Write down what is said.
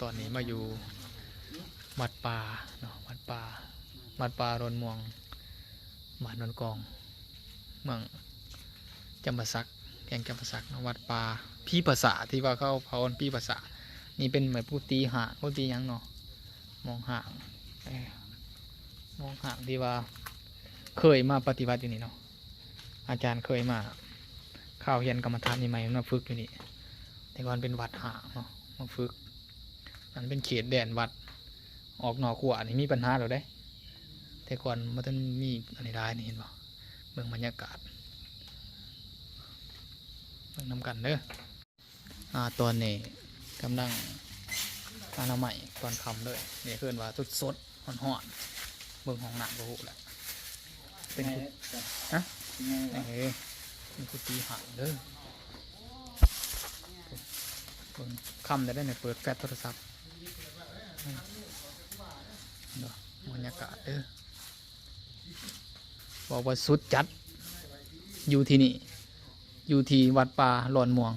ຕອນນີ້ມາຢູ່ວັດປ່າເນາະ ວັດປ່າ ວັດປ່າດອນມ່ວງ ບ້ານດອນກອງ ເມືອງຈຳປາສັກ ແຂວງຈຳປາສັກເນາະ ວັດປ່າຜີພາສາ ທີ່ວ່າເຂົາເຜົ່າຜີພາສາ. ນີ້ເປັນໄມ້ປູຕີຮ້າງ ປູຕີຫຍັງເນາະ ໝອງຮ້າງ ເອີ ໝອງຮ້າງທີ່ວ່າເຄີຍມາປະຕິບັດຢູ່ນີ້ເນາະ. ອາຈານເຄີຍມາ ຄາວຮຽນກຳມະຖານໃໝ່ໆ ມາຝຶກຢູ່ນີ້ ແຕ່ກ່ອນເປັນວັດຮ້າງເນາະ ມາຝຶກ. ອັນເປັນເຂດແດນວັດ ອອກນອກຂົວນີ້ມີບັນຫາແລ້ວເດ້. ແຕ່ກ່ອນບໍ່ທັນມີອັນນີ້ຫຼາຍນີ້ ເຫັນບໍ່? ເບິ່ງບັນຍາກາດ ເບິ່ງນຳກັນເດີ. ອາ ຕອນນີ້ກຳລັງອະນາໄມຕອນຄ່ຳເລີຍ ນີ້ເອີ້ນວ່າສົດໆ ຮ້ອນໆ. ເບິ່ງຫ້ອງນ້ຳກໍຮູ້ແລ້ວ ເປັນ ຮະ ເປັນກຸຕິຮ້າງເດີ. ເບິ່ງຄ່ຳແລ້ວເດ້ ເປີດແຟລດໂທລະສັບ ເບິ່ງບັນຍາກາດເດີ. ບອກວ່າສຸດຈັດ ຢູ່ທີ່ນີ້ ຢູ່ທີ່ວັດປ່າດອນມ່ວງ